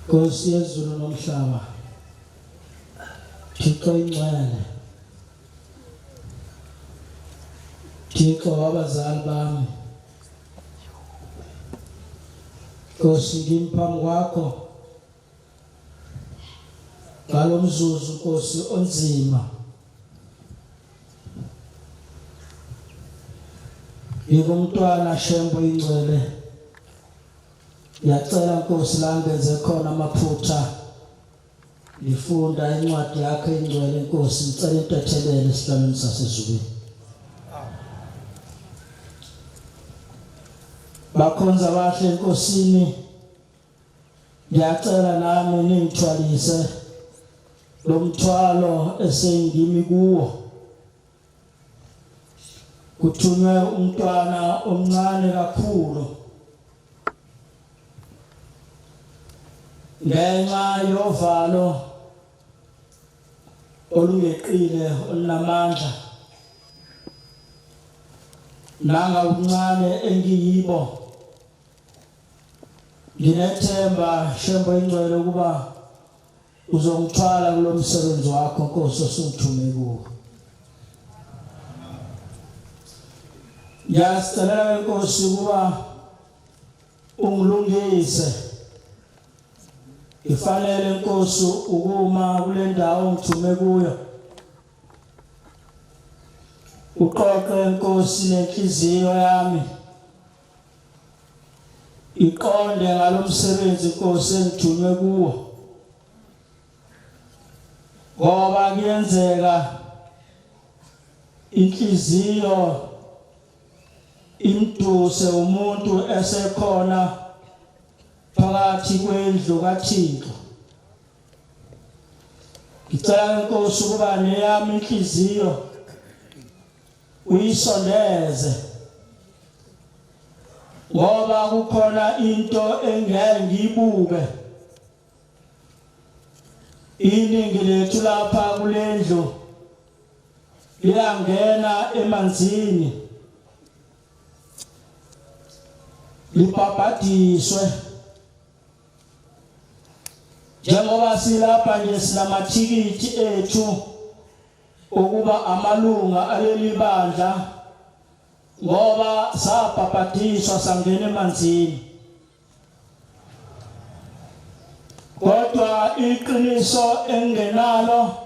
Nkosi yezulu nomhlaba, Thixo ingcwele, Thixo wabazali bami, Nkosi ngimi phambi kwakho ngalo mzuzu Nkosi onzima. Ngingumntwana Shembe ingcwele. Ngiyacela Nkosi la ngenze khona amaphutha ngifunda incwadi yakho engcwele Nkosi ngicela intethelelo esihlalweni sasezulwini. Bakhonza bahle eNkosini ngiyacela nami ningithwalise lo mthwalo esengimi kuwo. Kuthunywe umntwana omncane kakhulu ngenxa yovalo olungeqile olunamandla nanga ubuncane engiyibo nginethemba Shembe ingcwele ukuba Uzongithwala kulo msebenzi wakho Nkosi osungithume kuwo. Ngiyasicelela Nkosi ukuba ungilungise. Ngifanele Nkosi ukuma kule ndawo ongithume kuyo. Uqoqe Nkosi nenhliziyo yami. Iqonde ngalomsebenzi Nkosi engithunywe kuwo. Ngoba kuyenzeka inhliziyo imduse umuntu esekhona phakathi kwendlu kaThixo. Ngicela inkosi ukuba neyami inhliziyo uyisondeze ngoba kukhona into engeke ngiyibuke iningi lethu lapha kulendlu liyangena emanzini libhabhadiswe njengoba silapha nje sinamathikithi ethu ukuba amalunga aleli bandla ngoba sabhabhadiswa sangena emanzini kodwa iqiniso engingenalo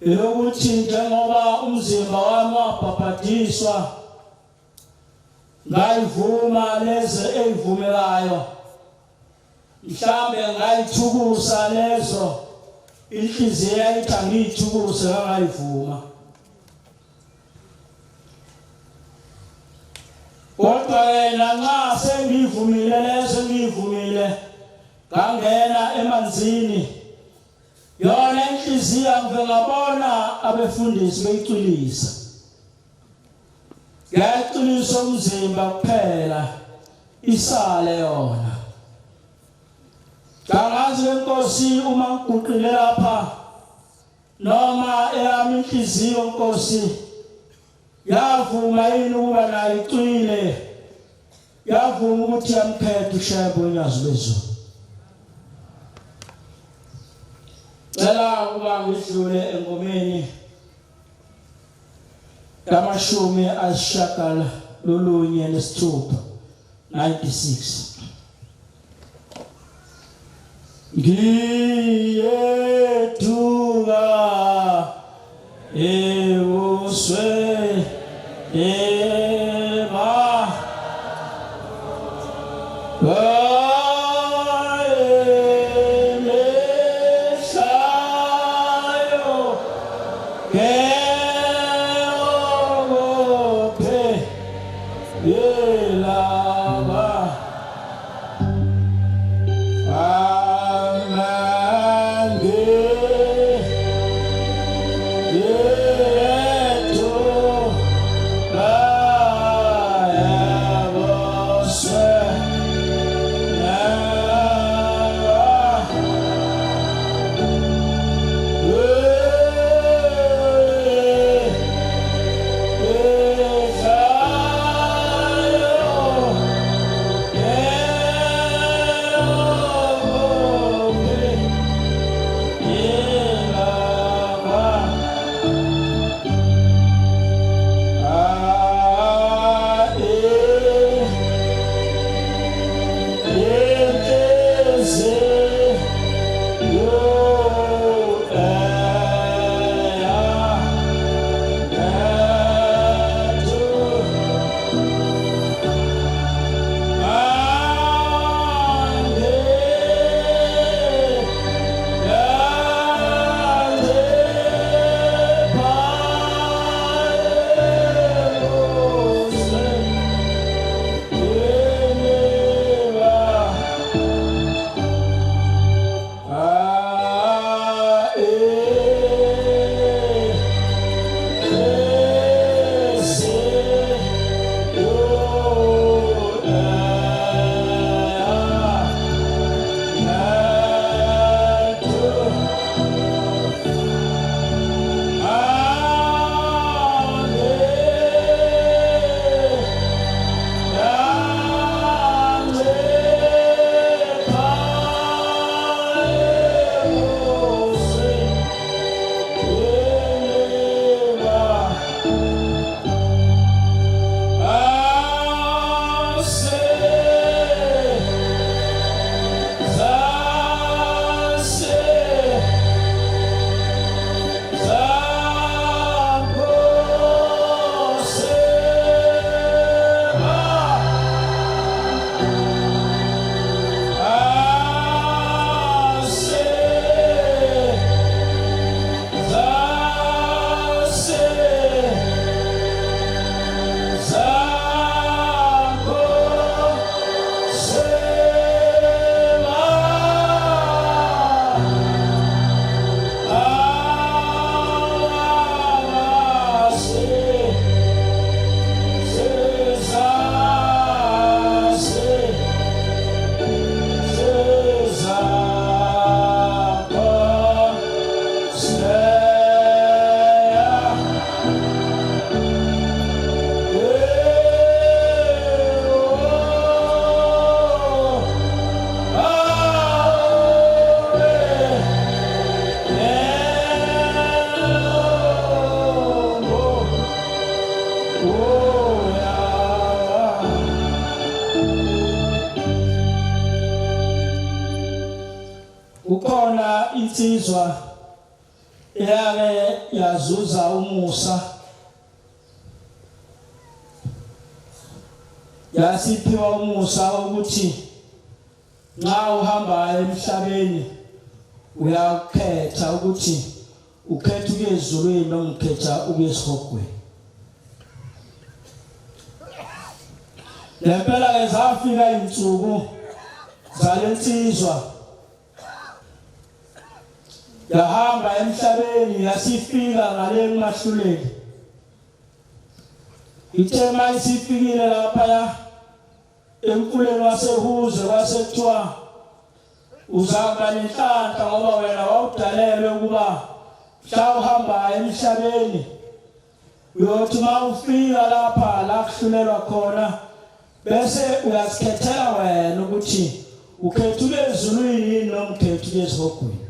elokuthi njengoba umzimba wami wabhabhadiswa ngayivuma lezi eyivumelayo mhlambe ngayithukusa lezo inhliziyo yayithi angiyithukuse ngangayivuma kodwa yena nxa sengiyivumile lezo engiyivumile ngangena emanzini yona inhliziyo ngike ngabona abefundisi beyicwilisa Ngiyaqinisa umzimba kuphela isale yona. Kangazi lenkosi uma ngiguqile lapha noma eyami inhliziyo Nkosi yavuma yini ukuba nayo icwile yavuma ukuthi yamkhetha uShembe unyazi lwezulu. Cela ukuba ngidlule engomeni Kamashumi ayisishagalolunye nesithupha 96 Ngiyeduka ebuswe eba Khona insizwa eyake yazuza umusa yasiphiwa umusa ukuthi nxa uhamba emhlabeni uyakhetha ukuthi ukhetha ukuya ezulwini noma ukhetha ukuya esihogweni. Lempela ke zafika izinsuku zalensizwa yahamba emhlabeni yasifika ngale kumahluleli. Ithe mayisifikile laphaya emfuleni waseHuze kwase kuthiwa uzakuba nenhlanhla ngoba wena wawudalelwe ukuba mhla uhamba emhlabeni uyothi uma ufika lapha la kuhlulelwa khona bese uyazikhethela wena ukuthi ukhetha ukuya ezulwini yini noma ukhetha ukuya esihogweni.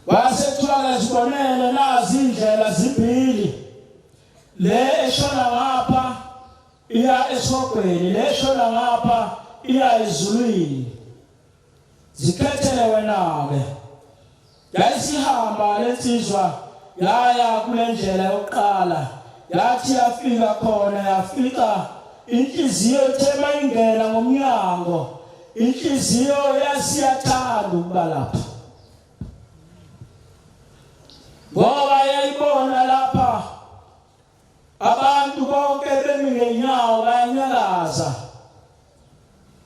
Wase kuthiwa-ke zibonele nazi indlela zimbili, le eshona ngapha iya esihogweni, le eshona ngapha iya ezulwini. Zikhethele wena-ke. Yayisihamba lensizwa yaya kule ndlela yokuqala, yathi yafika khona yafica inhliziyo ithe mayingena ngomnyango, inhliziyo yasiyathanda ukuba lapha ngoba yayibona lapha Abantu bonke bemi ngenyawo bayanyakaza.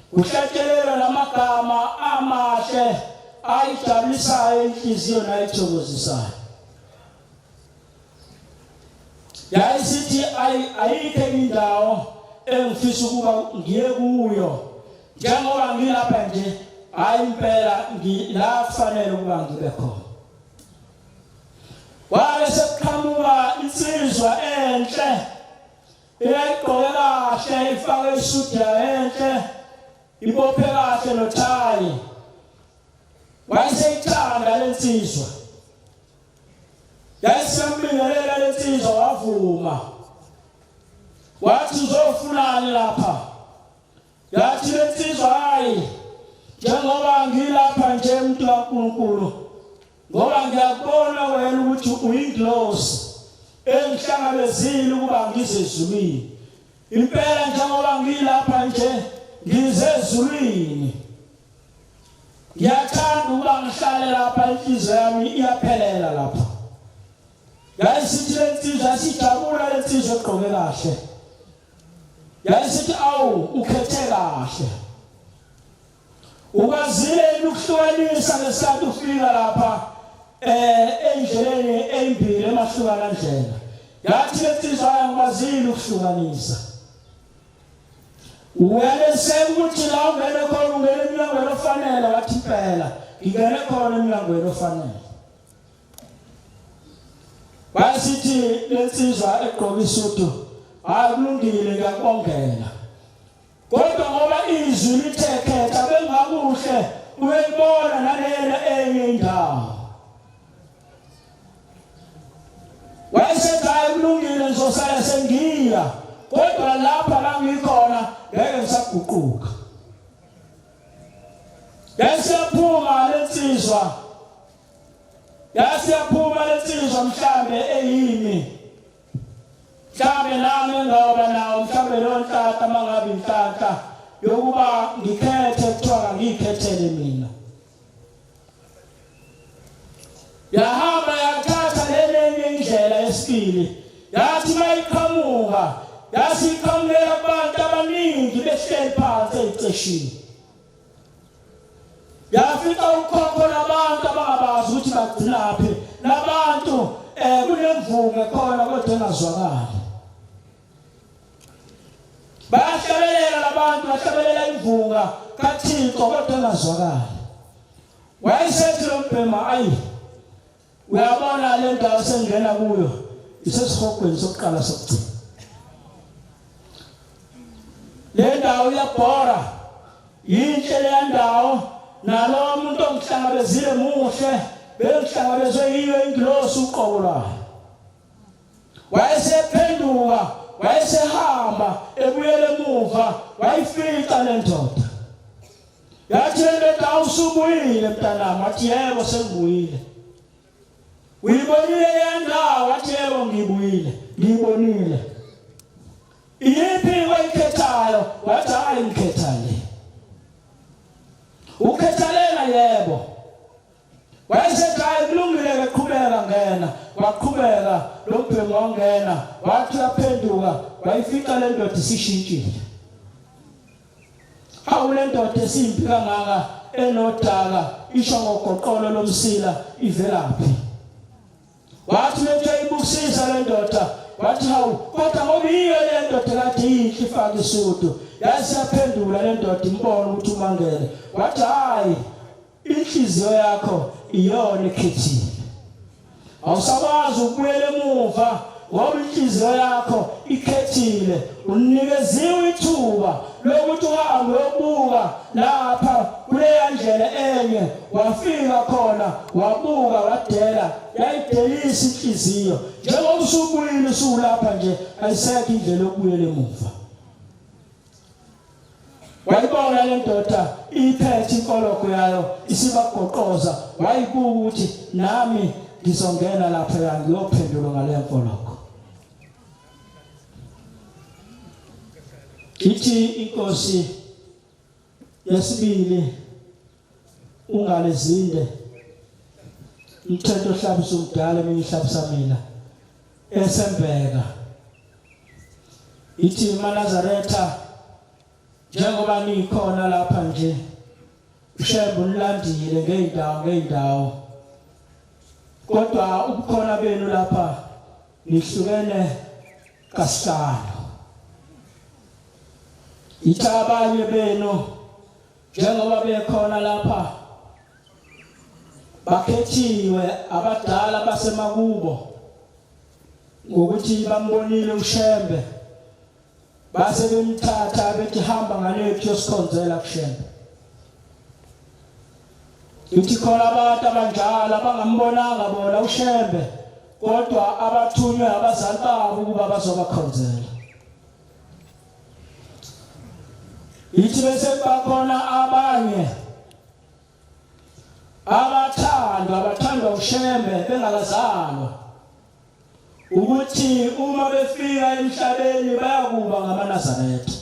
Kuhlatshelelwa namagama amahle ayijabulisayo inhliziyo nayithokozisayo. Yayisithi ayikho indawo engifisa ukuba ngiye kuyo njengoba ngilapha nje, hayi impela ngila kufanele ukuba ngibe khona. Wabe sekuqhamuka insizwa enhle eyayigqoke kahle ifake isudi yayo enhle ibophe kahle nothayi. Wayeseyithanda le nsizwa. Yayisiyambingelela le nsizwa wavuma. Wathi uzofunani lapha? Yathi lensizwa hayi njengoba ngilapha nje umuntu kaNkulunkulu ngoba ngiyakubona wena ukuthi uyingilosi engihlangabezile ukuba ngize ezulwini. Impela njengoba ngilapha nje ngize ezulwini. Ngiyathanda ukuba ngihlale lapha inhliziyo yami iyaphelela lapha. Yayisithi lensizwa yasijabula lensizwa egqoke kahle. Yayisithi awu ukhethe kahle. Ukwazile yini ukuhlukanisa ngesikhathi ufika lapha eh endleleni eyimbili emahlukana ndlela. Yathi lensizwa ngikwazile ukuhlukanisa. Uyaneseka ukuthi la ungene khona ungene emnyangweni ofanele wathi impela ngingene khona emnyangweni ofanele. Wayesithi lensizwa egqoka isudu, hayi kulungile ngiyakubongela. Kodwa ngoba izwi lithe khetha bengakuhle uyayibona nalena enye indawo. Wayesethi hayi kulungile ngizosala sengiya kodwa lapha la ngikhona ngeke ngisaguquka. Yayisiyaphuma lensizwa Yasiyaphuma lensizwa mhlambe eyimi. Mhlambe nami engaba nawo mhlambe leyo nhlahla mangabe inhlanhla yokuba ngikhethe kuthiwa ngiyikhethele mina. Yahamba yathatha lenye indlela yesibili. Yathi mayiqhamuka yasiqhamukela kubantu abaningi behleli phansi eyiceshini. Yafica ukhokho labantu abangabazi ukuthi bagcinaphi labantu eh kunemvume khona kodwa engazwakali. Bayahlabelela labantu bahlabelela imvunga kaThixo kodwa engazwakali. Wayesethi lo mbhema ayi Uyabona le ndawo sengena kuyo isesihogweni sokuqala sokugcina. Le ndawo iyabhora, yinhle leya ndawo nalo muntu ongihlangabezile muhle, bengihlangabezwe yiyo ingilosi uqobo lwayo. Wayesephenduka, wayesehamba ebuyela emuva, wayifica le ndoda. Yathi le ndoda awusubuyile mntanami, wathi yebo sengibuyile. Uyibonile leya ndawo? Wathi yebo ngiyibuyile, ngiyibonile. Iyiphi oyikhethayo? Wathi hayi ngikhetha le. Ukhetha lena yebo. Wayesethi hayi kulungile-ke qhubeka ngena. Waqhubeka lo mbhemu wangena, wathi uyaphenduka wayifica le ndoda isishintshile. Hawu le ndoda esimbi kangaka enodaka isho ngogoqolo lomsila ivelaphi? Wathi lethe ibusisa le ndoda wathi hawu kodwa ngoba iyo le ndoda kade iyinhle ifake isudu yasiyaphendula le ndoda imbona ukuthi umangele wathi hayi Inhliziyo yakho iyona ekhethile. Awusakwazi ukubuyela emuva ngoba inhliziyo yakho ikhethile. Unikeziwe ithuba lokuthi uhambe uyobuka lapha kuleya ndlela enye, wafika khona wabuka wadela, yayidelisa inhliziyo. Njengoba usubuyile usulapha nje, ayisekho indlela yokubuyela emuva. Wayibona le ndoda iphethe inkologo yayo isibagoqoza, wayibuka ukuthi nami ngizongena lapha ngiyophendulwa ngale nkologo. Ithi inkosi yesibili ungalezinde umthetho ohlabisa umdala eminye ihlabisa mina esembeka ithi maNazaretha njengoba nikhona lapha nje uShembe unilandile ngeyindawo ngeyindawo kodwa ubukhona benu lapha nihlukene kasihlanu ithi abanye benu njengoba bekhona lapha bakhethiwe abadala basemakubo ngokuthi bambonile uShembe base bemthatha bethi hamba ngalethu yosikhonzela kuShembe ithi khona abantu abanjalo abangambonanga bona uShembe kodwa abathunywe abazali babo ukuba bazobakhonzela ithi bese bakhona abanye abathandwa abathandwa uShembe bengakazalwa ukuthi uma befika emhlabeni bayakuba ngamaNazaretha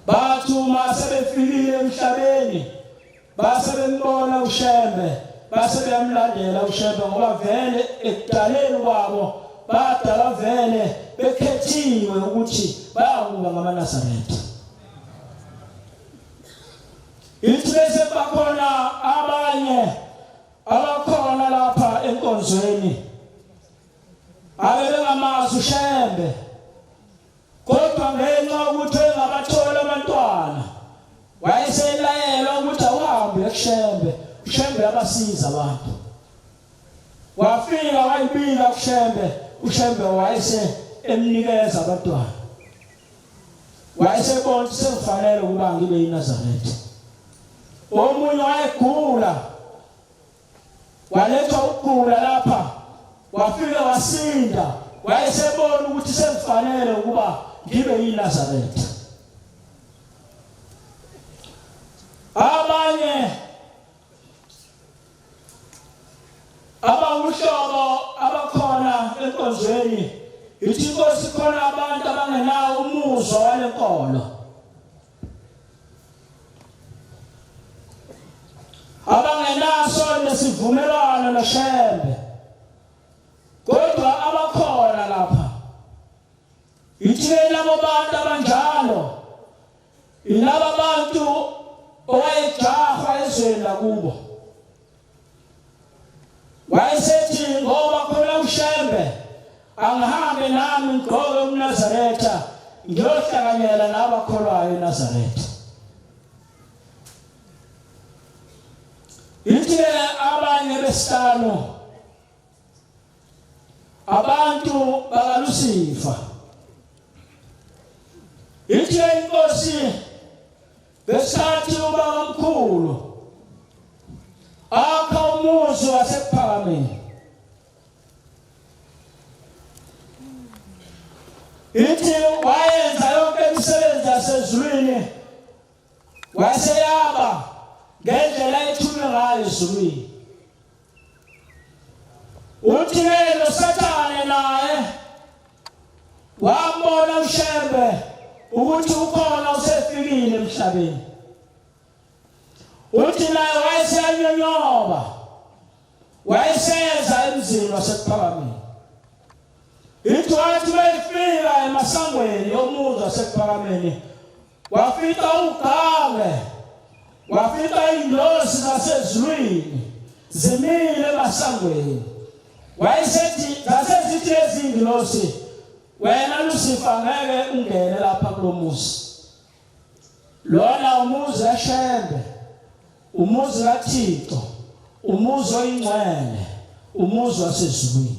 bathi uma sebefikile emhlabeni base bembona uShembe base beyamlandela uShembe ngoba vele ekudaleni kwabo badala vele bekhethiwe ukuthi bayakuba ngamaNazaretha Ithi bese bakhona abanye abakhona lapha enkonzweni abebengamazi uShembe kodwa ngenxa ukuthi engabathola abantwana wayeselayelwa ukuthi awuhambe kuShembe uShembe abasiza abantu wafika wayibika kuShembe uShembe wayese emnikeza abantwana Wayesebona ukuthi sengifanele ukuba ngibe yiNazaretha. Omunye wayegula walethwa ukugula lapha wafika wasinda wayesebona ukuthi sengifanele ukuba ngibe yiNazaretha. Abanye abawuhlobo abakhona enkonzweni ithi inkosi khona abantu abangenawo umuzwa walenkolo abangenaso nesivumelwano noShembe kodwa abakhona lapha ithi labo bantu abanjalo Yilaba bantu owayejahwa ezweni lakubo. Wayesethi ngoba khona uShembe angihambe nami ngigqoke umNazaretha ngiyohlanganyela nabakholwayo eNazaretha. Ithi abanye besihlanu abantu bakaLusifa ithe inkosi besathi ubaba mkhulu akha umuzi wasekuphakameni ithi wayenza yonke imisebenzi yasezulwini. Wayeseyaba ngendlela ethunywe ngayo ezulwini. Uthi-ke lo Sathane naye wambona uShembe ukuthi ukhona usefikile emhlabeni. Uthi naye wayeseyanyonyoba, wayeseza emzini waseKuphakameni. Ithi wathi befika emasangweni omuzi waseKuphakameni, wafica ugange, wafica ingilosi zasezulwini zimile emasangweni. Wayesethi zasezithi lezi ngilosi, wena Lusifa ngeke ungene lapha kulomuzi. Lona umuzi kaShembe, umuzi kaThixo, umuzi oyingcwele, umuzi wasezulwini.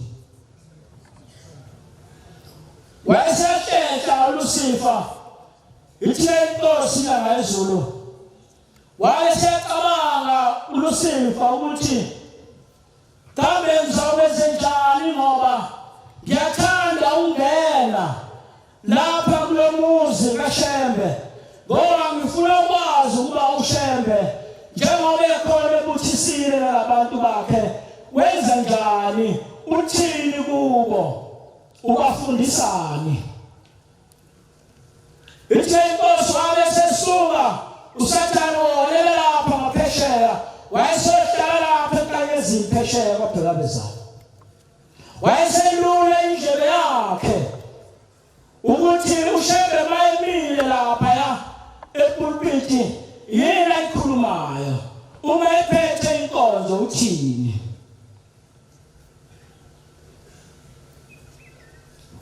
Wayesehlehla uLusifa, ithe inkosi ilanga ezulu. Wayesecabanga uLusifa ukuthi Kambe ngizokwenzenjani ngoba ngiyathanda ukungena lapha kulomuzi kaShembe ngoba ngifuna ukwazi ukuba uShembe njengoba ekhona ebuthisile nalabantu bakhe wenza njani uthini kubo ubafundisani. Ithe inkosi wabe sesuka uSathane waholela lapha ngaphesheya wayesehlala lapha enkanyezini phesheya kwabhekabezana. Wayeselula indlebe yakhe ukuthi uShembe mayemile lapha ya epulpiti yini ayikhulumayo uma ephethe inkonzo uthini.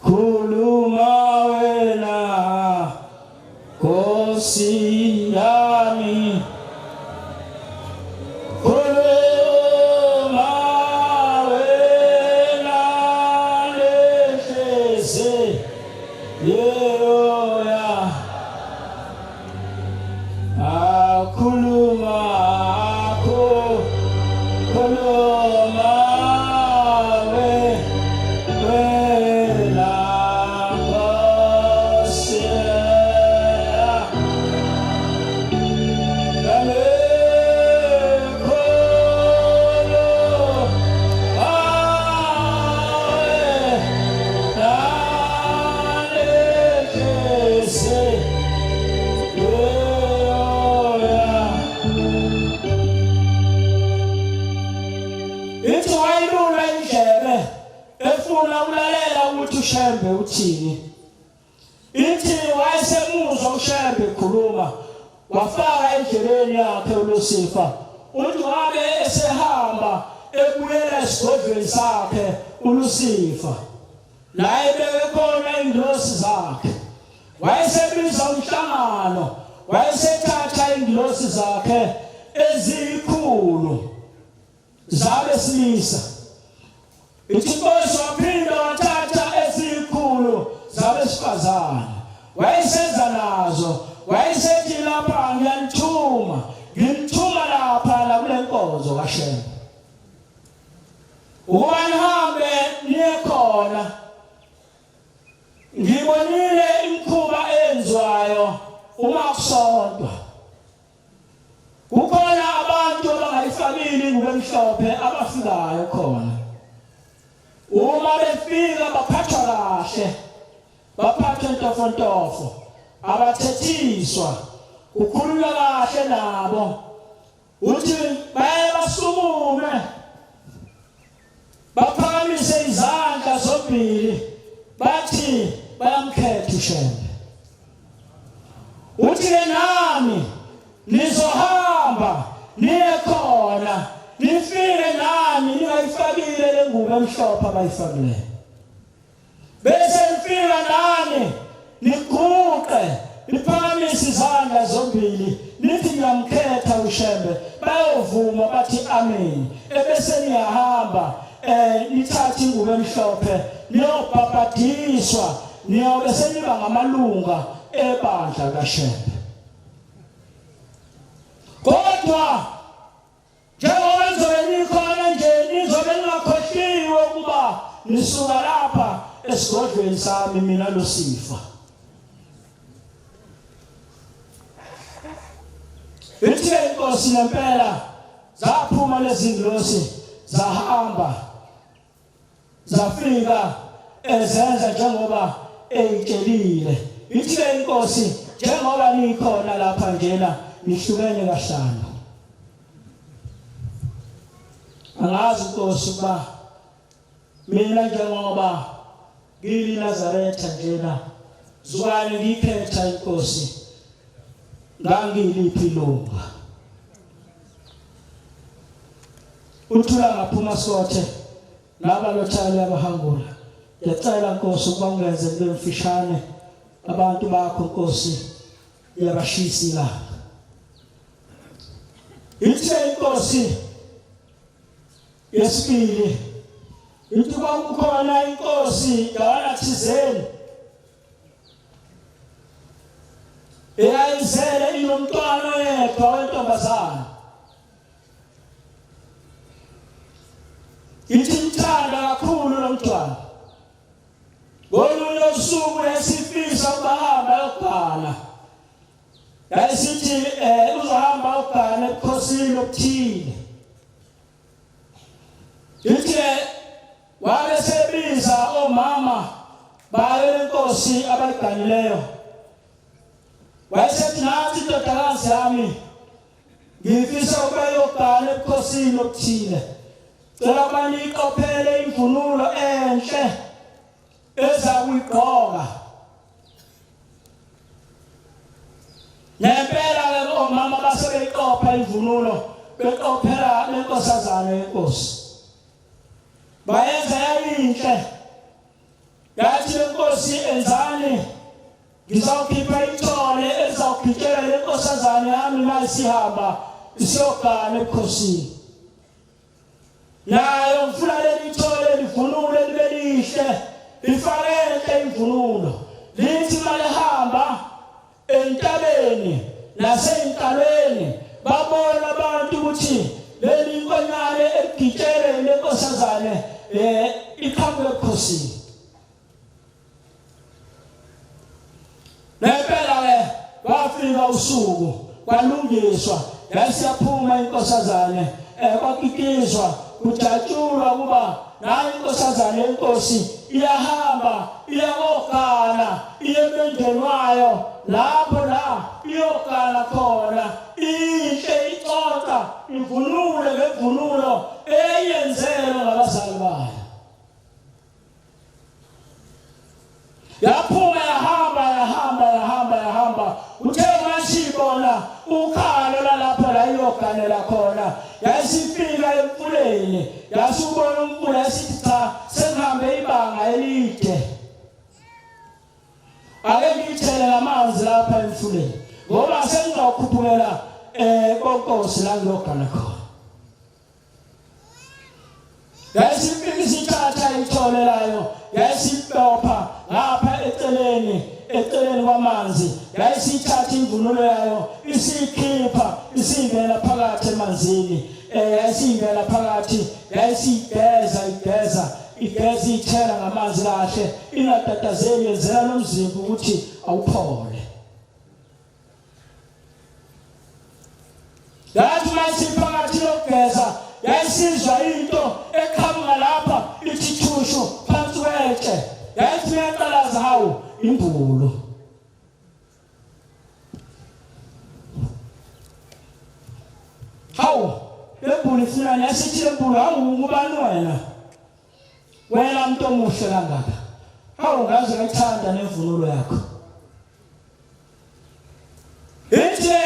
Khuluma wena Nkosi yami Khuluma wena lehlezi yeyoya Akhuluma akho khuluma we wena Nkosi Ithi wayilula indlebe efuna ukulalela ukuthi uShembe uthini. Ithi wayesemuzwa uShembe ekhuluma wafaka endlebeni yakhe uLusifa. Uthi wabe esehamba ebuyela esigodlweni sakhe uLusifa. La ebeke khona ingilosi zakhe. Wayesebiza umhlangano, wayesethatha ingilosi zakhe eziyikhulu zabesilisa. Ithi inkosi waphinda wathatha eziyikhulu zabesifazane. Wayesenza nazo, wayesethi lapha ngiyanithuma, ngimthuma lapha la kule nkonzo kaShembe. Ukuba nihambe niye khona. Ngibonile imikhuba eyenziwayo uma kusontwa. Kukhona abantu abangayifakile ingubo emhlophe abafikayo khona. Uma befika baphathwa kahle, baphathwe ntofontofo, abathethiswa, kukhulunywa kahle nabo. Uthi baye basukume baphakamise izandla zombili bathi bayamkhetha uShembe. Uthi ke nami nizohamba niye khona nifike nani ningayifakile le ngubo emhlophe abayifakileyo. Bese nifika nani niguqe niphakamise izandla zombili nithi ngiyamkhetha uShembe bayovuma bathi amen ebese niyahamba eh nithathe ingubo emhlophe niyobhabhadiswa niyobe seniba ngamalunga ebandla kaShembe kodwa Njengoba nizobe nikhona nje nizobe ningakhohliwe ukuba nisuka lapha esigodlweni sami mina Lusifa. Ithe inkosi ngempela zaphuma lezi ngilosi zahamba zafika ezenza njengoba eyitshelile. Ithe inkosi njengoba nikhona lapha njena nihlukene kahlanu. Angazi inkosi ukuba mina njengoba ngiliNazaretha njena zukwane ngikhetha inkosi ngangiliphi ilunga uthula ngaphuma sothe laba lothale abahangula ngiyacela nkosi ukuba ungenze ngibe mfishane abantu bakho nkosi iyabashisa ilanga ithe inkosi Yesibili, ithi kwakukhona inkosi ndawana thizeni eyayizele inomntwana oyedwa wentombazana. Ithi imthanda kakhulu lo mntwana. Ngolunye usuku yayisifisa ukuba ahambe ayogana. Yayisithi uzohamba ayogana ebukhosini obuthile. Ithe wabe sebiza omama bayo lenkosi abayiganileyo. Wayesethi nathi indodakazi yami ngifisa ukuba iyogana ebukhosini obuthile. Cela ukuba niyiqophele imvunulo enhle eza kuyigqoka. Ngempela ke omama base beyiqopha imvunulo beqophela lenkosazana yenkosi. Bayenza yayinhle. Yathi lenkosi enzani ngizawukhipha ithole elizawugitshela lenkosazana yami uma isihamba isiyogana ebukhosini. Nayo ngifuna leli thole livunule libe lihle, lifake enhle imvunulo. Lithi malihamba entabeni naseyinkalweni babona abantu ukuthi leli nkonyane eligitshele lenkosazane iqhamuke ebukhosini. Nempela ke kwafika usuku kwalungiswa yayisiyaphuma inkosazane kwakikizwa kujatshulwa kuba nayo inkosazane yenkosi iyahamba iyakogana iye emendweni wayo lapho la iyogana khona inhle ixoxa ivunule ngemvunulo eyenzelwe ngabazali bayo. Yaphuma yahamba yahamba yahamba yahamba uthe mashibona ukhalo lalapho la iyoganela khona yayisifika emfuleni yasubona umfula yasithi cha sengihambe ibanga elide ake ngiyithele lamanzi lapha emfuleni ngoba sengizokhuphukela konkosi la ngiyogana khona. Yayisifika isithatha ithole layo yayisibopha ngapha eceleni eceleni kwamanzi yayisithatha imvunulo yayo isiyikhipha isingena phakathi emanzini yayisingena phakathi yayisigeza igeza igeza ithela ngamanzi kahle ingatatazeli yenzela lomzimba ukuthi awuphole. Yathi uma isiphakathi lokugeza yayisizwa into eqhamuka lapha ithi thushu phansi kwetshe yayithi uyaqalaza hawu imbulo. Hawu lembulu ifunani yasithi lembulu hawu ngubani wena wena mntu omuhle kangaka hawu ngaze ngayithanda nemvunulo yakho. Ithe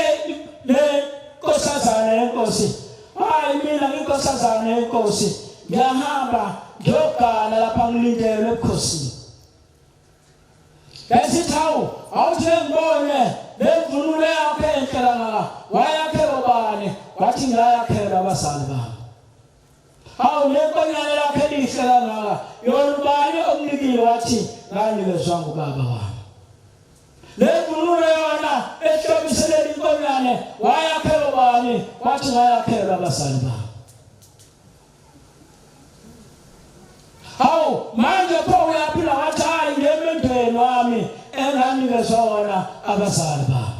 le nkosazana yenkosi, hayi mina nginkosazana yenkosi, ngiyahamba ngiyogana lapha ngilindelwe ebukhosini. Yayisithi hawu, awuthi ngibone le mvunulo yakho enhle kangaka, wayakhelwa bani? Wathi ngayakhelwa abazali bami. Hawu lenkonyane lakhe elihle kangaka, yona ubani omnikile? Wathi nganikezwa ngubaba wami. Le mvunulo yona ehlobise leli nkonyane wayakhelwa bani? Wathi ngayakhelwa abazali bami. Hawu manje pho uyaphila? Wathi hayi ngemendweni wami enganikezwa wona abazali bami.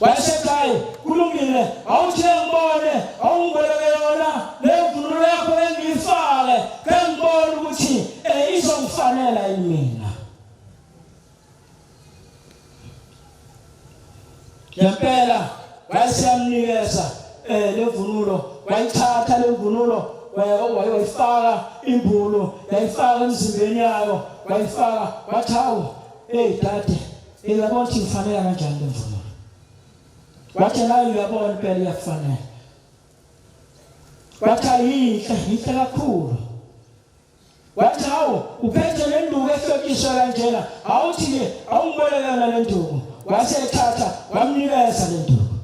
Wayesethi hayi kulungile, awuthi ngibone, awungiboleke yona le mvunulo yakho engiyifake, ke ngibone ukuthi izongifanela yini mina. Ngempela wayeseyamnikeza levunulo, wayithatha levunulo wayifaka imbulo, yayifaka emzimbeni yayo, wayifaka wathi hawu, hey dade, uyabona ukuthi ngifanela kanjani le mvunulo. Wathi nayo uyabona impela iyakufanela. Wathi ayinhle, yinhle kakhulu. Wathi hawu, uphethe le nduku ehlotyiswe kanjena, awuthi-ke awungiboleke yona le nduku. Wase ethatha wamnikeza le nduku.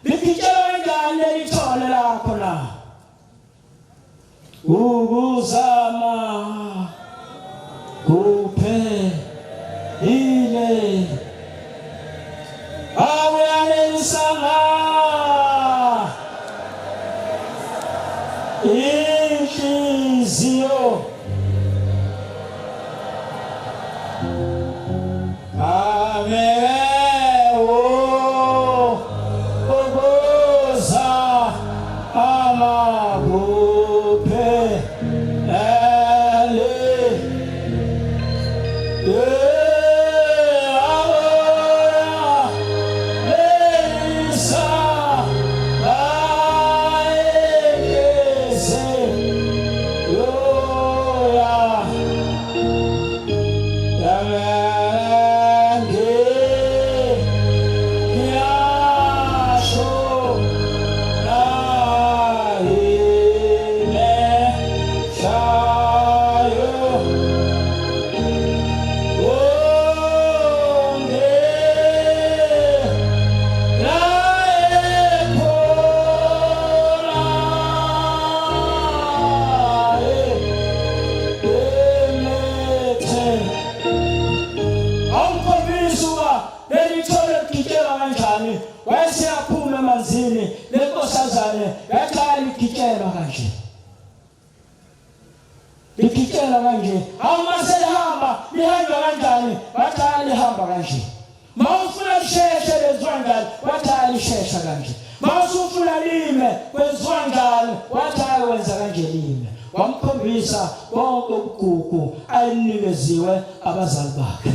Ligitshelwa kanjani leli thole lakho na? Ukuzama kuphelile, awuyanelisanga inhliziyo. Amewo ukuza amakuphe ele Awukhombisi uba leli thole ligitshelwa kanjani. Wayeseyaphuma emanzini lenkosazane yaqala ligitshelwa kanje. Ligitshelwa kanje. Hawu mase lihamba, lihanjwa kanjani? Waqala lihamba kanje. Mawufuna lisheshe lenziwa njani? Wathi lishesha kanje. Mawusufuna lime kwenziwa njani? Wathi wenza kanje lime. Wamkhombisa bonke ubugugu ayinikeziwe abazali bakhe.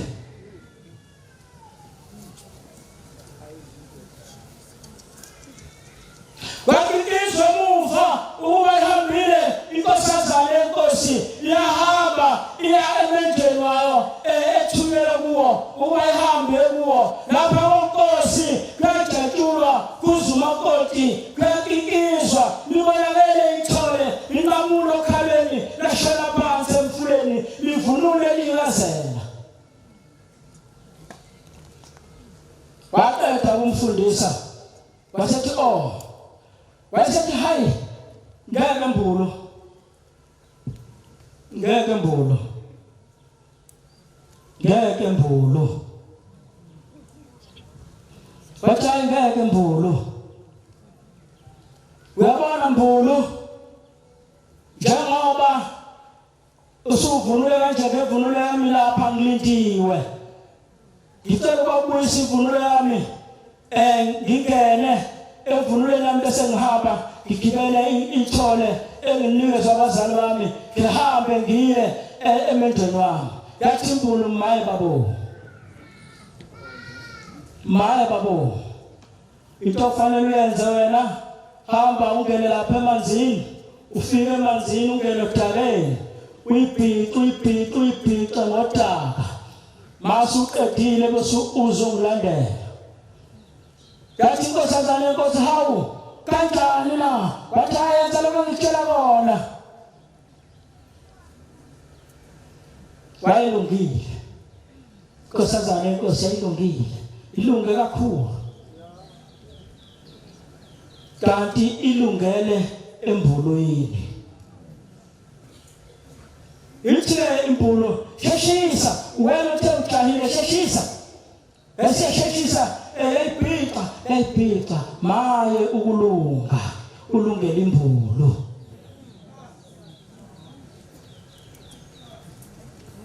Wakikizwa emuva ukuba ihambile inkosazane yenkosi iyahamba iya emendweni wayo ethumela kuwo ukuba ihambe kuwo lapha konkosi kuyajatshulwa kuzumakoti kuyakikizwa libonakele ithole linqamula okhalweni lashona phansi emfuleni livunule liyazela. Waqeda ukumfundisa wasethi oh, wayesethi hayi ngeke mbulo, ngeke mbulo, ngeke mbulo, wathi hayi ngeke mbulo. Uyabona mbulo, njengoba usuvunule kanje ngevunulo yami lapha ngilindiwe, ngicela ukuba ubuyise ivunulo yami ngingene evunuleni yami bese ngihamba ngigibele ithole enginikezwa abazali bami ngihambe ngiye emendweni wami. Yathi imbulu, maye babo, maye babo, into ofanele uyenze wena, hamba ungene lapha emanzini, ufike emanzini ungene odakeni, uyibhice uyibhice uyibhice ngodaka, mase uqedile bese uzongilandela. Yathi inkosazane yenkosi, hawu kanjani na? Wathi ayenza lokho ngikutshela kona. Wayelungile inkosazane yenkosi, yayilungile, ilunge kakhulu, kanti ilungele embulweni. Ithi imbulo, sheshisa wena, uthe ujahile, sheshisa. Esesheshisa eyayibhixa, yayibhixa. Maye ukulunga ulungela imbulo.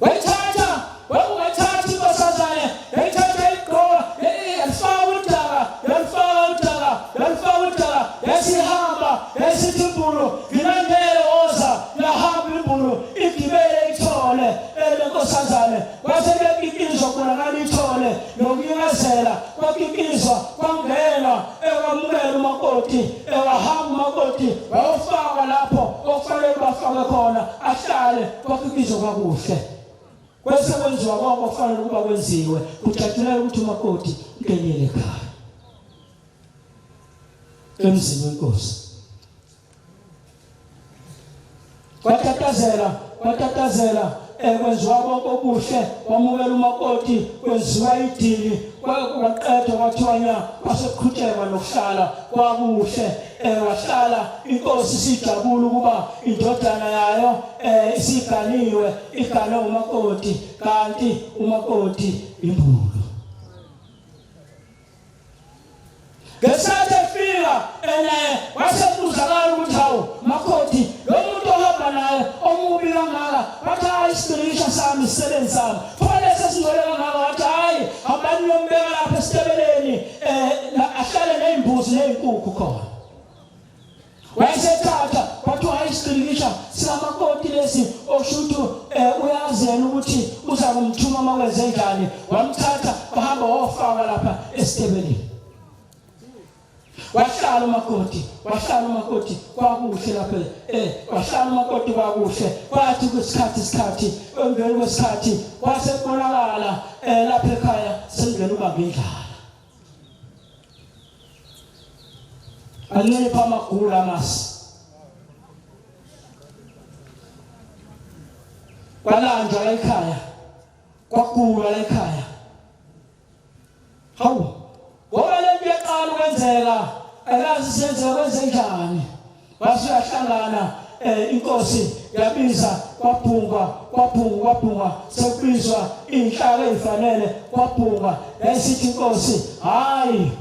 Wayithatha, wayithatha inkosazane, yayithatha igqoka, yayifaka udaka. Kwase kuyakikizwa kubonakala ithole nokunyakazela kwakikizwa kwangenwa ewamukela umakoti ewahamba umakoti wayofakwa lapho okufanele bafakwe khona ahlale kwakikizwa kwakuhle. Kwese kwenziwa konke okufanele ukuba kwenziwe kujatshulelwa ukuthi umakoti ungenile ekhaya emzini wenkosi. Kwatatazela, kwatatazela kwenziwa konke okuhle, wamukela umakoti, kwenziwa idili, kwaqedwa kwathiwa nya, kwase kuqhutshekwa nokuhlala kwakuhle. Wahlala inkosi isijabula ukuba indodana yayo isiganiwe, iganwe umakoti, kanti umakoti imbulu. Ngesikhathi efika ene wasekuzakala ukuthi hawu makoti lo muntu ohamba naye omubi kangaka wathi hayi isibirisha sami isisebenzi sami pho lesi esingcwele kangaka wathi hayi hambani niyombeka lapha esitebeleni um ahlale ney'mbuzi ney'nkukhu khona. Wayesethatha kwathiwa hayi isiqilikisha sikamakoti lesi osho ukuthi uyazi yena ukuthi uza kumthuma uma kwenze njani. Wamthatha wahamba wofaka lapha esitebeleni. Wahlala umakoti, wahlala umakoti kwakuhle lapha wahlala umakoti kwakuhle. Kwathi kwesikhathi isikhathi emveni kwesikhathi kwase kubonakala lapha ekhaya sekungena ubamba indlala. Ancipha amagula amasi. Kwalanjwa la ekhaya. Kwagulwa la ekhaya. Hawu, ngoba le nto iyaqala ukwenzeka, ayikaze isenzeka kwenze njani? Wase uyahlangana inkosi yabiza kwabhungwa kwabhungwa kwabhungwa sekubizwa iy'nhlaka ey'fanele kwabhungwa yayisithi inkosi hhayi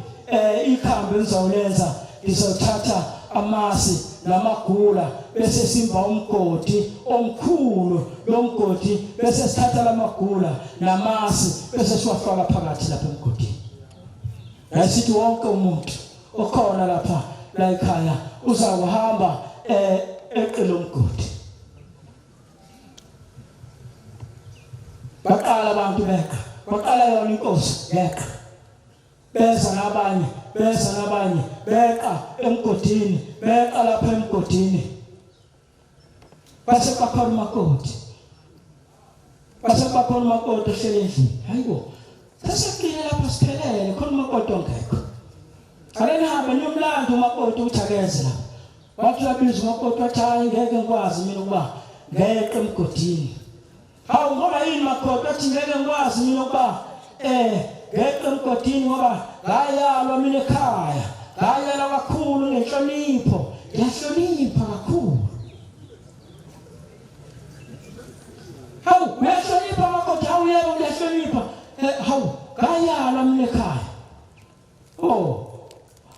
ikhambi engizawulenza ngizothatha amasi namagula bese simba umgodi omkhulu lo mgodi bese sithatha lamagula namasi bese siwafaka phakathi lapha emgodini. Yayisithi wonke umuntu okhona lapha la ekhaya uzakuhamba eqe lo mgodi. Baqala abantu beqa, baqala yona inkosi yeqa. Beza nabanye, beza nabanye, beqa emgodini, beqa lapha emgodini. Base bakhona umakoti. Base bakhona umakoti ohleli endlini. Hayibo. Sesiqile lapha siphelele khona umakoti ongekho. Ake nihambe niyomlanda umakoti ukuthi akeze lapha. Wathi uyabiza umakoti wathi hayi ngeke ngikwazi mina ukuba ngeqe emgodini. Hawu ngoba yini makoti wathi ngeke ngikwazi mina ukuba ngeqe emgodini ngoba ngayalwa mina ekhaya. Ngayalwa kakhulu ngenhlonipho. Ngiyahlonipha kakhulu. Hawu uyahlonipha makoti hawu yebo ngiyahlonipha. Hawu ngayalwa mina ekhaya. Oh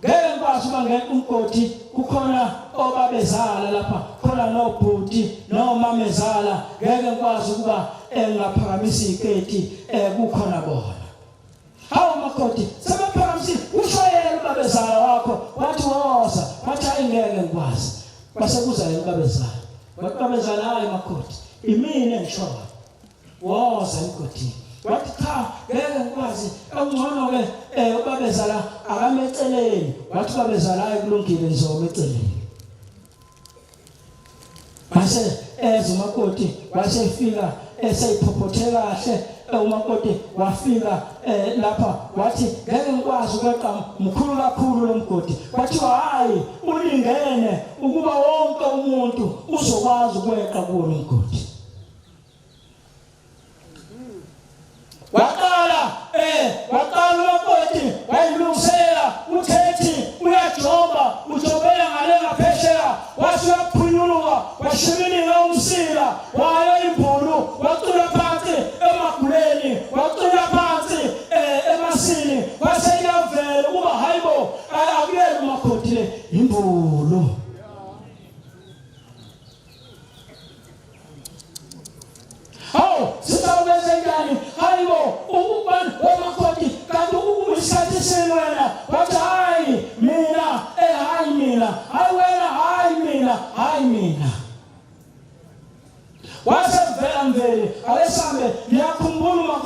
ngeke ngikwazi uba ngeke umgodi kukhona obabezala lapha khona nobhuti nomamezala ngeke ngikwazi ukuba engaphakamisa iketi kukhona bona. Hawu makoti sebephakamisile ushayela ubabezala wakho wathi woza wathi hayi ngeke ngikwazi kwase kuza yena ubabezala wathi babezala hayi makoti imina engishoyo woza emgodini wathi cha ngeke ngikwazi okungcono ke ubabezala akameceleni wathi ubabezala hayi kulungile ngizoma eceleni. Wase eza umakoti wasefika eseyiphopothe kahle umakoti wafika lapha wathi ngeke ngikwazi ukweqa mkhulu kakhulu lo mgodi. Kwathiwa hayi ulingene ukuba wonke umuntu uzokwazi ukweqa kuwo lo mgodi. Waqala waqala umakoti wayilungisela uthethi uyajoba ujobela ngale ngaphesheya wase uyaphunyuluka washibilika umsila wayo imbulu wacula phansi emaguleni wacula phansi emasini wase iyavela ukuba hayibo akuyena umakoti le imbulu. Hawu, sizawukwenze njani? Hayibo, ukubani omakoti kanti isikhathi sini wena?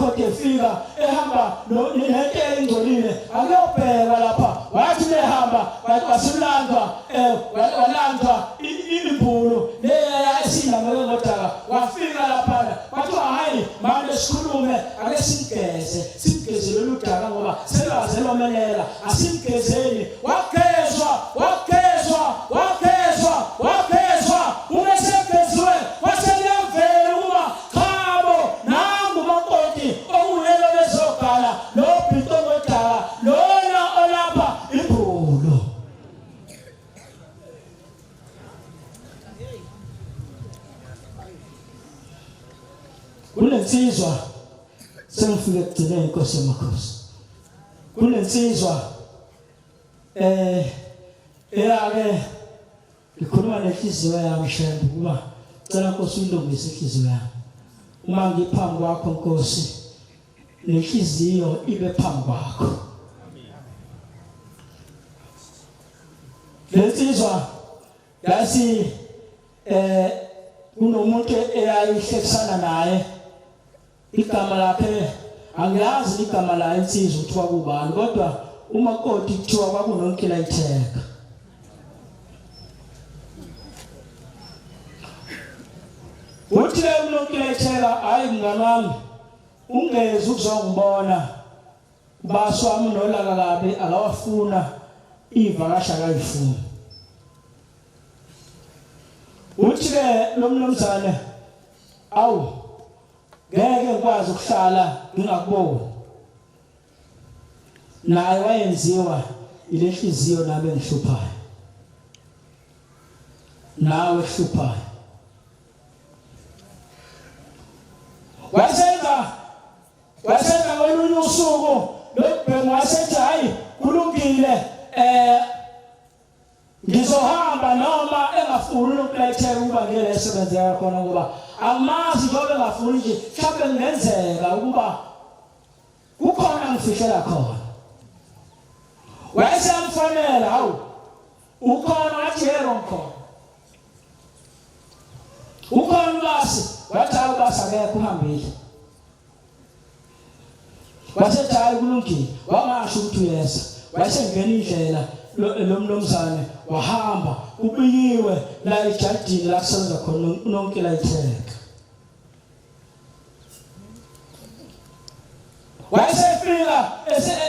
umakhodi efika ehamba nento engcolile akuyobheka lapha wathi lehamba wasimlandwa eh walandwa imbulu leya esinameke ngodaka wafika lapha kwathiwa hayi manje sikhulume ake simgeze simgeze lolu daka ngoba selwaze lomelela asimgezeni wagezwa wagezwa wagezwa wagezwa uma esegeziwe kwasekuyavela ukuba chabo nangu umakoti okuyelo bezogala lo bhito ngodaka lona olapha imbulu. Kunensizwa sengifike ekugcineni inkosi yamakhosi. Kunensizwa eh eyake ngikhuluma nenhliziyo yami Shembe ukuba cela Nkosi uyilungise inhliziyo yami. Uma ngiphambi kwakho Nkosi nenhliziyo ibe phambi kwakho. Lensizwa yasi eh kunomuntu eyayihlekisana naye igama lakhe angilazi igama layo insizwa kuthiwa kubani kodwa umakoti kuthiwa kwakunonkila itheka uthi ke unonkila itheka hayi mngani wami ungezi ukuzongibona Ubaso wami unolaka kabi akawafuna ivakasha akayifuni. Uthi ke lo mnumzane awu ngeke ngikwazi ukuhlala ngingakuboni. Naye wayenziwa ilenhliziyo nami engihluphayo. Nawe hluphayo. Wasenza Wasenza ngolunye usuku lokubhemu wasethi hayi kulungile eh ngizohamba noma engafuni ukuletheka ukuba ngeke esebenzeka khona ngoba angimazi njengoba engafuni nje mhlawumbe kungenzeka ukuba kukhona ngifihlela khona wayesemfonela hawu ukhona wathi yebo ngikhona ukhona ubasi wathi hawu ubasi akekho uhambile Wasethi hayi kulungile, wangasho ukuthi uyeza. Wayesengena indlela lo mnumzane wahamba kubiyiwe la ejadini la kusebenza khona nonke la itheka. Wayesefika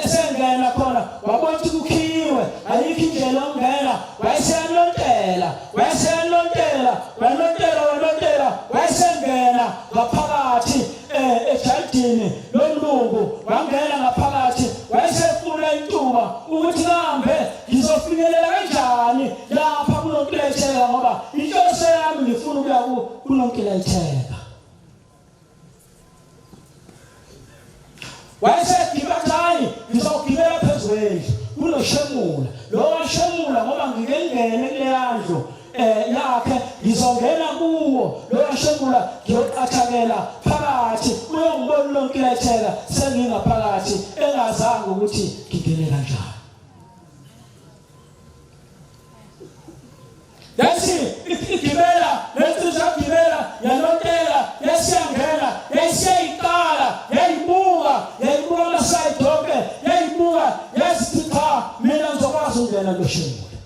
esengena khona wabona ukuthi kukhiyiwe ayikho indlela yokungena wayeseyanontela wayeseyanontela wanontela wanontela wayesengena ngaphakathi eh, ejardini lomlungu wangena ngaphakathi wayesefuna intuba ukuthi kambe ngizofinyelela kanjani lapha kunonkiletheka ngoba inhloso yami ngifuna ukuya kunonkiletheka Wayesegiba athi hayi ngizogibela phezu kwendlu kunoshemula lo washemula ngoba ngike ngene kuleya ndlu eh yakhe ngizongena kuwo lo washemula ngiyoqathakela phakathi uyongibona unonkiletheka sengingaphakathi engazange ukuthi ngingene kanjani Yathi igibela lensizwa yagibela yanontela yasiyangena yayisiyayiqala yayibuka yayibuka amasayidi onke yayibuka yazithi cha mina ngizokwazi ukungena loshemula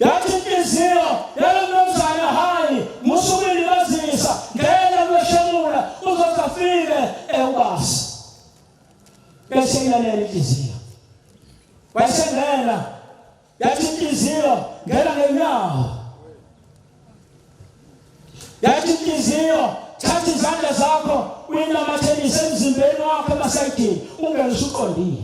yathi inhliziyo yalo mnumzane hayi musa ukuyilibazisa ngena kuloshemula uzoze afike ewubasi bese ilalela inhliziyo wayesengena yathi inhliziyo ngena ngenyawo yathi inhliziyo thatha izandla zakho uyinamathelise emzimbeni wakho emasayidini ungene usuqondile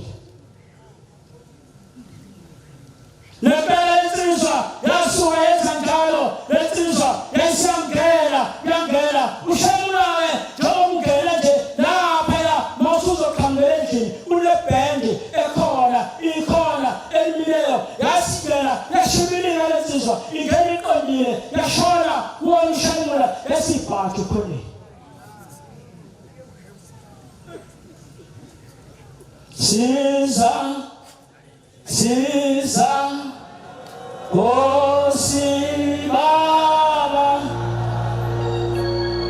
Nempela insizwa yasuka yenza njalo, lensizwa yayisiyangena, yangena. Ushemulawe njengoba ungena nje laphaya mawusuzoqhamukela endlini kunebhendi ekhona ikhona elimileyo yasingena yashibilika lensizwa ingena iqondile yashona kuwona ushemula yasibhaca khoneni. Siza Siza Nkosi Baba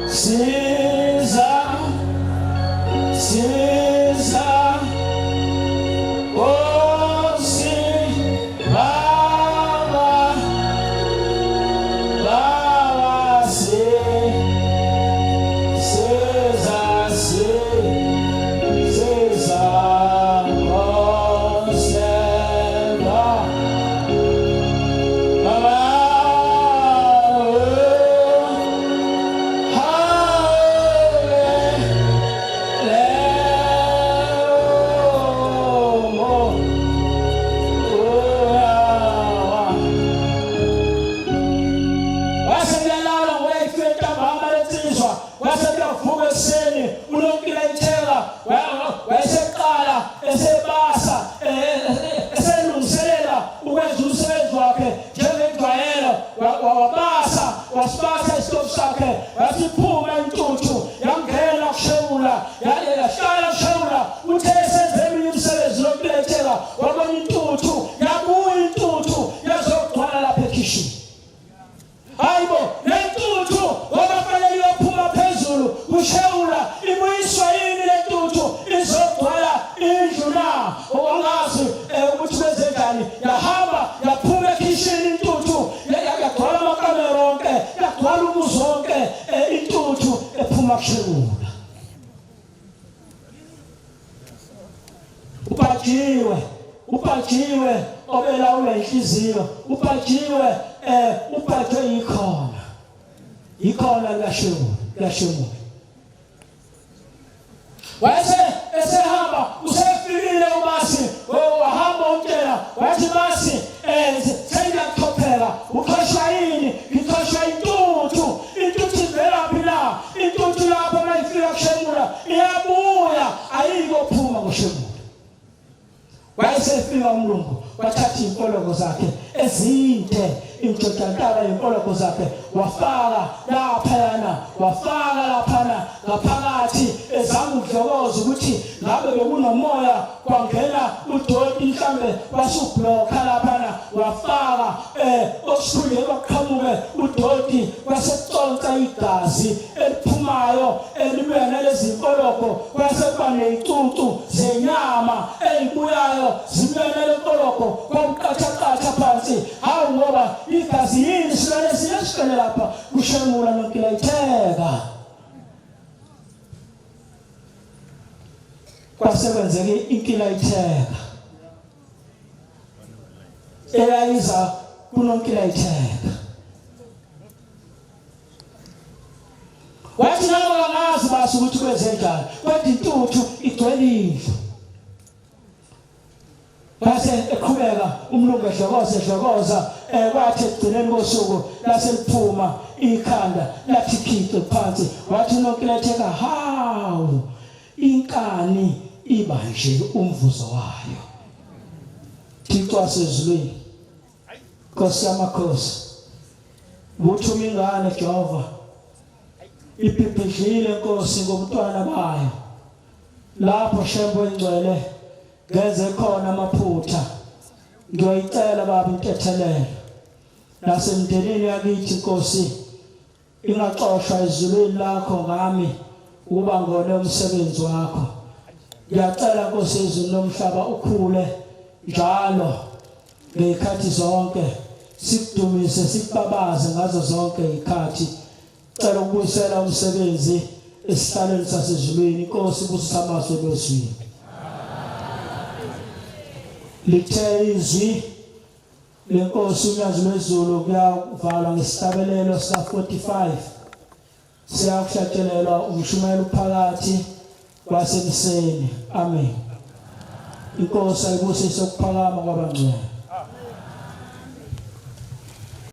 Siza Siza Nkosi Baba Baba si Siza si Siza Nkosi Baba Baba Wasekuyalala ngoba ifike ntambama lensizwa wasekuyavuka ekuseni ulonkile itheka wayeseqala esebasa eselungiselela ukwenza umsebenzi wakhe njengenjwayelo wabasa wasibasa isitofu sakhe wasiphuma intuthu yangena kushewula yahlala kushewula uthe esenze eminye imisebenzi yokulethela wabona intuthu yabuya intuthu yazogcwala lapha ekhishini Hayibo lentuthu ngoba fanele iyophuma phezulu kushewula ibuyiswa yini lentuthu izogcwala indlu na ongazi eh, ukuthi kwenzenjani yahamba yaphuma ekhishini intuthu yagcwala amakamero onke yagcwala umuzi wonke eh, intuthu ephuma kushewula ubhajiwe ubhajiwe obelawula inhliziyo ubhajiwe eh ubhajwe yikhona yikhona likashemule likashemule wayese esehamba usefikile ubasi wahamba umtshela wathi basi eh sengiyakuchophela uxoshwa yini ngixoshwa intuthu intuthu ivelaphi na intuthu lapho uma ifika kushemula iyabuya ayikophuma kushemula Wayesefika umlungu wathatha izinkoloko zakhe ezinde imjojantaba yenkoloko zakhe wafaka laphayana wafaka laphana ngaphakathi ezama ukudlokoza ukuthi ngabe bekunomoya kwangena udoti mhlambe wasubhlokha laphana wafaka eh okusuke kwaqhamuke udoti kwasekuconsa igazi eliphumayo elibuya nalezinkoloko kwase kuba nezicucu zenyama ezibuyayo zibuya nalenkologo kwakuqathaqatha phansi hawu ngoba igazi yini silwane siyesifele lapha kushengula nonkilayitheka kwase kwenzeka inkilayitheka eyayiza kunonkilayitheka Wathi noma bangazi basi ukuthi kwenzenjani kodwa intuthu igcwele indlu. Base eqhubeka umlungu edlokoza edlokoza eh kwathi ekugcineni kosuku laseliphuma ikhanda lathi khici phansi wathi uNonkiletheka hawu inkani iba nje umvuzo wayo. Thixo wasezulwini Nkosi yamakhosi Buthuma ingane Jehova ibhibhidlile Nkosi ngobutwana bayo lapho Shembe ingcwele ngenze khona amaphutha ngiyoyicela baba intethelelo nasemndenini yakithi Nkosi Ingaxoshwa ezulwini lakho ngami ukuba ngone umsebenzi wakho. Ngiyacela Nkosi ezulu lomhlaba ukhule njalo ngezikhathi zonke sikudumise sikubabaze ngazo zonke izikhathi. Cela ukubuyisela umsebenzi esihlalweni sasezulwini inkosi ibusisa amazwi ebezwini. Lithe izwi Lenkosi uNyazi lwezulu kuyavalwa ngesihlabelelo sika-45 siyakuhlatshelelwa umshumayelo uphakathi kwasekuseni. Amen. Inkosi ayibusise ukuphakama kwabangcwele.